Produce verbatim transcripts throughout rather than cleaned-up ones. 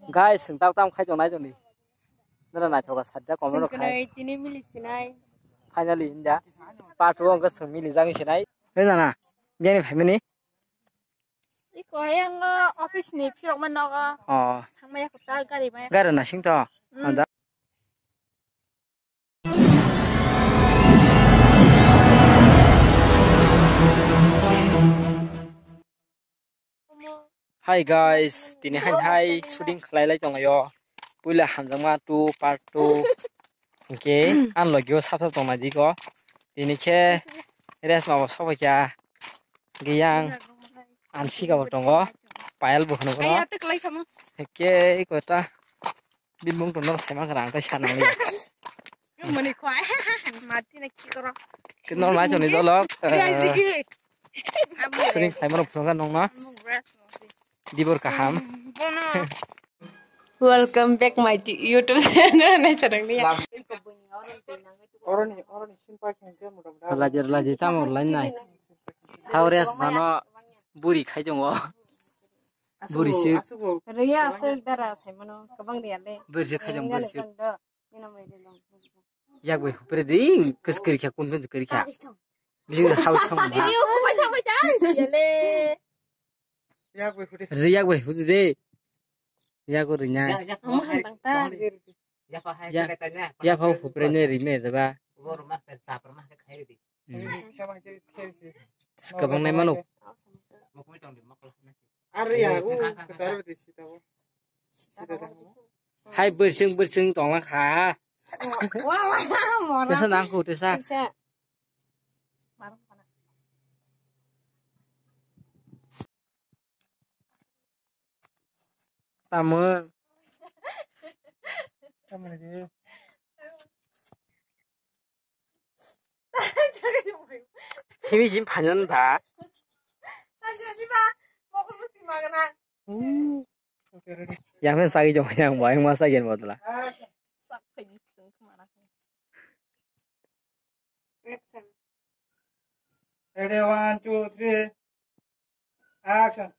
Guys, chwng tak tam khai tongnai tongdi. Nara naithoka sadda comment rok khai. Tini mili sinai. Finally, inda. Part two ang chwng mili jagwi sinai. Hei nana, biyani phaimani? Iko yang office ni phiyok man nogo. Oh. Thangmaya kota gari maya. Gari nasing to. Hmm. Ada. Hi guys, tini hai hai shooting khlai lai tongo yo. Puila hamjakma two part two. Hinkhe ang logio sap sap tongna diko. Tini khe Resma bo sobai kha. Hinkhe yang Ansika bo tongo. Payal bo hwno bono. Hinkhe iko ta. Bimung to nor saima kara ang tai sana ni. Mani khwai. Mati na ki koro. Ke nor mai choni dolok. Sering saima rok phunga nong na. Dibor kaham. Welcome back my t- YouTube channel. Nai chorang ni. Oroni oroni simpai khengke muda muda. Lajer lajer tamo lain nai. Thaurias mano buri khai tongo. Buri sik. Riya asal dara sai mano kabang riya le. Buri sik khai tong buri sik. Yak bai hupre ding kus kiri kha kun kun kiri kha. Bisi hal thang ma. Video ko bai thang bai thang siyale. Yak bai hupre. Yak bai hupre de. Yak ko rinya. Ang mahal tang ta. Ya, ya phau hupre ne rime jaba. Kabang nai mano. Are ya, u kasar bete sita bo. Sita da. Hai bersing bersing tongla kha. Wala mora. Tesa nangku tesa. Tesa. Tamo. Simi sim phanan da. Yang kan sagi jong yang bayang masa gen bodla. Ready, one, two, three. Action.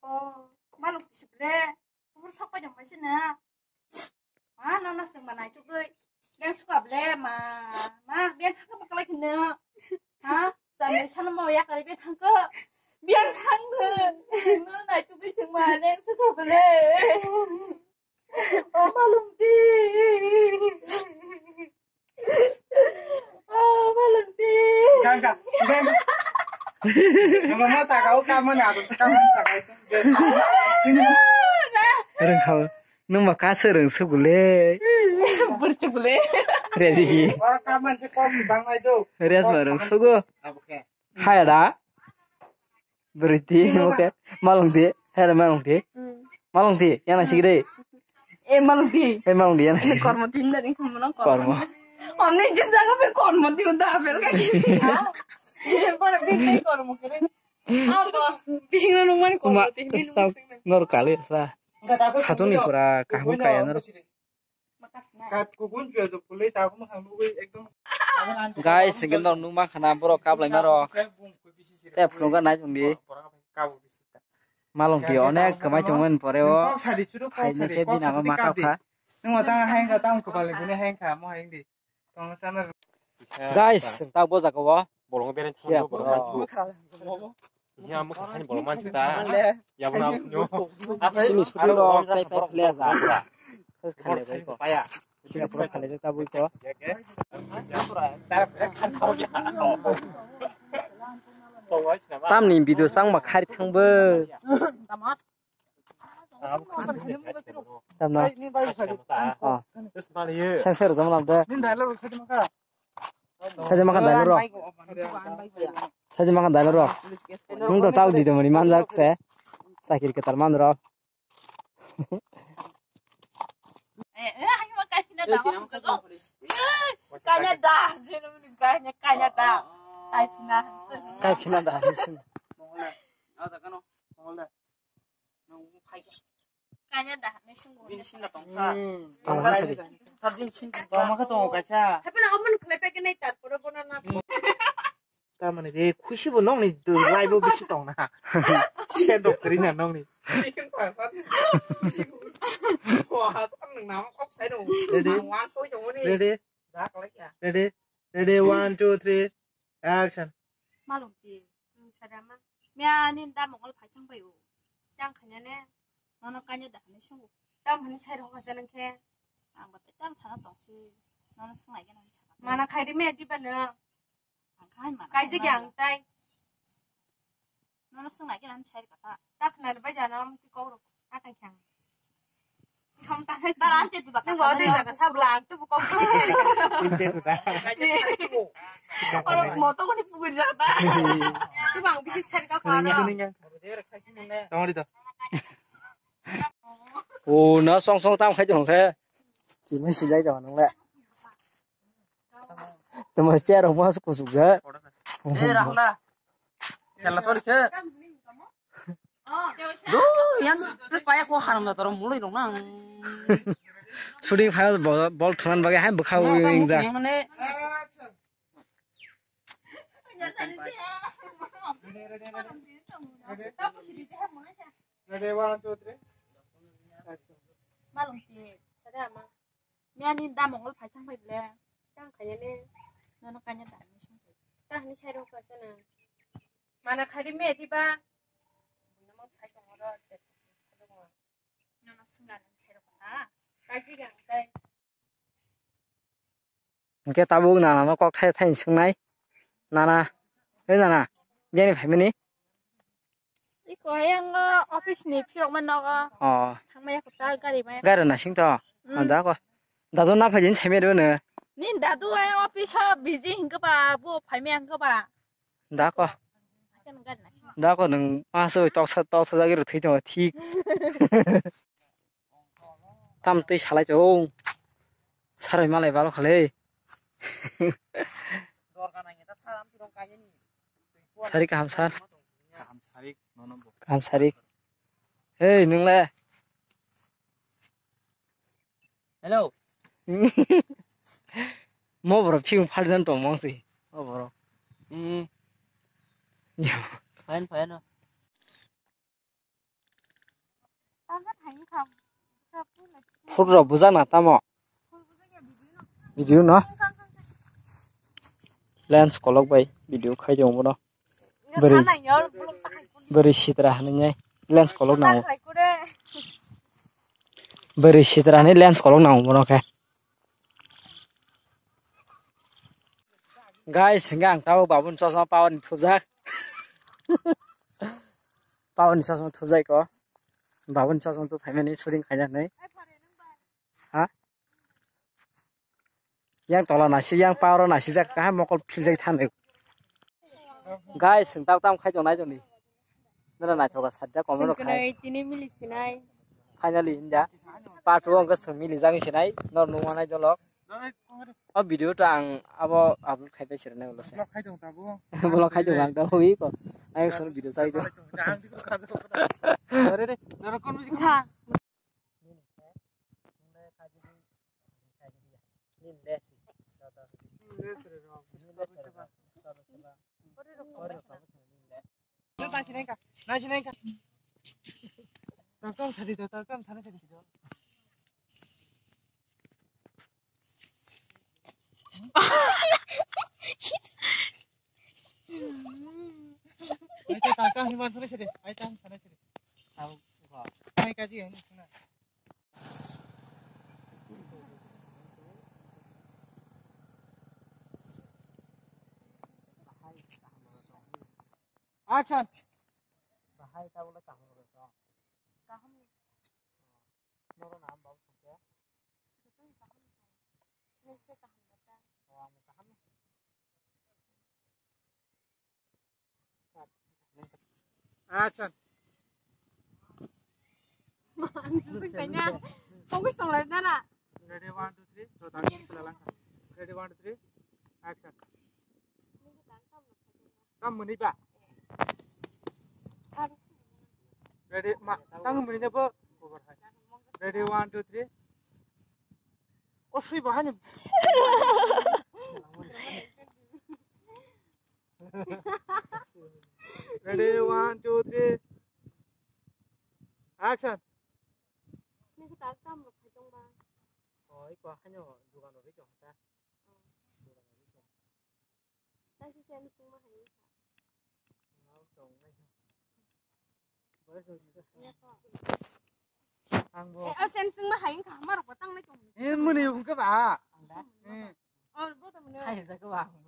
Oh, maluk kisi ble. Kubur sok pai jong bai sini. Ah, nana seng mana itu gue. Yang suka ble ma. Ma, biar thangka pakalai kena. Ha? Sambil sana mau ya kali biar thangka. Biar thangka. Nana itu gue seng mana yang suka ble. Oh, malung di. Oh, malung di. Gangga, gangga. Nunggu mau tak kau kamu nih, aku kamu tak kau itu. Ini. Rengkau, nung maka sereng sugule. Bercugule. Ready. Orang kamu sih kau bang aja. Reas bareng sugu. Oke. Hai da. Berhenti, oke. Malung di, hai da malung di. Malung di, yang nasi gede. Eh, malung di. Eh, malung di, yang nasi. Kormo di, dari kormo nang kormo. Kormo. Omne jis jaga pe kormo di udah apel ka. Jis jaga pe kormo kere. Apa? Bising na nungman kormo di. Nor kali sa. Satu ni pura kaham kaya nor. Guys, hingke norok nukma khana borok kaplaima rok. Tei phunukgwi nai tongdi. Malong twi onek kwmai tongmani pore o. Phaini khe bini amo ma kap kha. Guys, tak bo jaga o. Bolong bereng thangbo borok. Iya, mokha hani bolong mansi ta. Ya, bro, nyo. Sini sudi rok, tei pai phle ja. Khos khale bai ko. Paya. Kira pura khale ja tabul ko. Tamni video sang ma khari thangbo. Tamna. Oh. Sensor jom lam de. Saja makan dai ro. Saja makan dai ro. Nung to tau di to mani manjak se. Sakir ketar man ro. Kanya da, kanya da. Kai phina da. Kanya da, ni sung. Tongma sadi. Tongma khe tongo kaisa. Hape na open khlai pai khe nai tar pore bona na. Tamani de khusi bo nokni live o bisi tong na. Share rok kwrwi na nokni. Ready? Ready? Ready? Ready? One, two, three. Action. Malung ti. Sadama. Mia ni da mongol phai thang bai o. Tang khanya ne. Nono kanya da hani sungu. Tam hani sai rok hasa nang khe. Ang ba tam sana tong si. Nono sungai ke nang sana. Mana khai de me di ba no. Ang khai mana. Kai je ge ang tai. Nono sungai ke nang sai kata. Tak na ba jana am ti kau rok. Akai khang. Kham ta khai. Bara ante tu ba. Nang ba de jaga sabla ang tu bu kau. Oro moto ko ni pugir jaga. Tu bang bisik sai ka ko aro. Tongori to. O na song song tam khai jong le. Chini si jai jong nang le. Tamo chair rok mas kusuk ja. Eh, Rahula. Kela sori khe. Do yang te paya ko hanam na toro mulai rong nang. Shooting file bol, bol thanan bagai hai bwkha wi wi ja. Mane Ready, one, two, three. Action. Malung ti, sada ama. Mia ni da mongol phai thang phai ble. Tang khanya ne. Nono kanya da ni sung. Ta ni sai rok ka sana. Mana khai di me di ba. Nono sai rok ka. Kaji gang tai. Hingke tabuk nana no kok thai thai swngnai. Nana, hei nana, biyani phaimani? Iko ayang office ni phiyok man nogo. Oh. Thangmaya kota gari maya. Gari nasing to. Mm. Ada ko. Dadu na phaijin saimaya rwno. Ni dadu ayang office o busy hingke ba, bo phaimaya hingke ba. Dako. Dako nwng aswk toksa toksa jagwi rw thwi tongo thik. Tam twi salai chong. Saroi malai balo khale. Sari kaham sar. Kaham sari. Hei nwng le. Hello. Mo borok phiyung phalidan tong mong si. O borok. Hmm. Ya. Fine, fine. Phut rok bujak na tamo. Video no. Lens kolok bai video khai jong bono. Bwrwi, bwrwi sitra hinwi lens kolok nango. Bwrwi sitra hinwi lens kolok nango bono khe. Guys, hingke ang tabuk babuni chosma power ni thupjak. Power ni chosma thupjak ko. Babuni chosma tu phaimani shooting khaina hinwi. Ha? Yang tola nasi, yang power nasi jak, kaham mokol philjak thanwi. Guys, chwng tabuk tamo khai tongnai tongdi. Nara naithoka sadda comment rok khai. Tini mili sinai. Finally, inda. Part two ang chwng mili jagwi sinai. Nor nungmanai dolok. O video to ang abo upload khai pai sirnai ulo se. Vlog khai tong tabo. Vlog khai tong ang tabo iko. Ang sono video chai do. Ang dikho kha do. Ore re, nara kon biji kha. Ai ta ta ta himan thore sede. Ai ta thore sede. Tau. Ai kaji hanu suna. Action. Bahai ta bole kaham bole to. Kaham. Noro nam bau sungke. Kaham. Kaham. Action. Ang susuk tanya. Focus tong lai nana. Ready, one, two, three. Ready, one, two, three. Action. Tam muni ba. Ready, ma, tang muni ne bo. Ready, one, two, three. O sui bahani. Ready, one, two, three. Action. Nini tak tam rok khai tong ba? Oh, iko hanyo dugan rok iko ta. Dugan rok iko. Tasi sen sung ma hai. Ngau tong nai. Ang bo. Eh, sen sung ma hai ka mar ko tang nai tong. Eh, muni yung ka ba? Eh. Oh, bo ta muni. Hai da ka ba? Muni.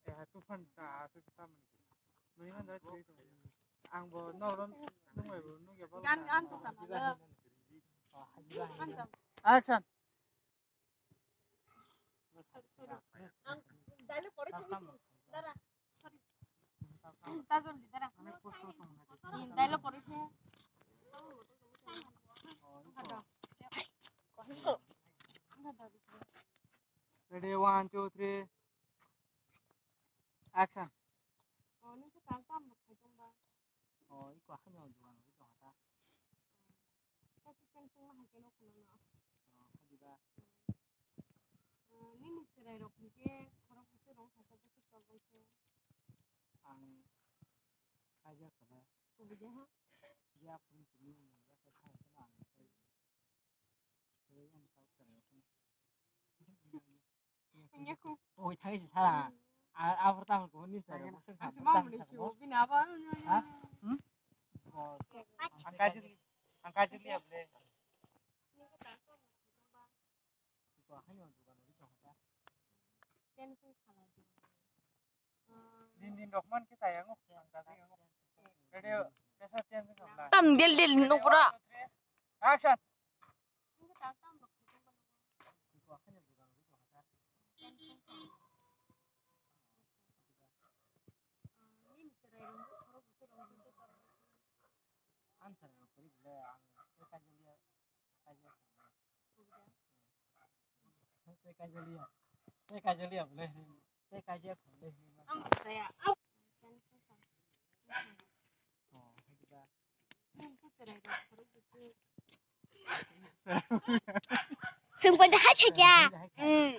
Eh, tu fan ta, tu ta muni. Muni man da. Ang bo no ron nung ai bo nung ya ba. Gan gan to sama. Action. Ang dialogue kore chini tu. Dara. Sorry. Ta joldi dara. Dialogue kore chini. Ready, one, two, three. Action. Oh, nung sa tang tam ba khai tong ba? Oh, iko hanyo dugan iko hata. Kasi kan tong ma hai keno khuna no. Oh, hadi ba. Nini chwrai rok hwnkhe khorok bwswk rong saka bwswk tong bai khe. Ang kaijak kha da. Kubui de ha? Ya phun simi ya kha kha ang. Oi thai sala. Aphor tamo ko ni chara bwswk kha. Ang kaijak, ang kaijak liya ble. Din din rok man khe chaya ngo. Ang kaijak ngo. Ready, pressure change khamla. Tam del del nukra. Action. Sungkon de hai thakya. Hmm.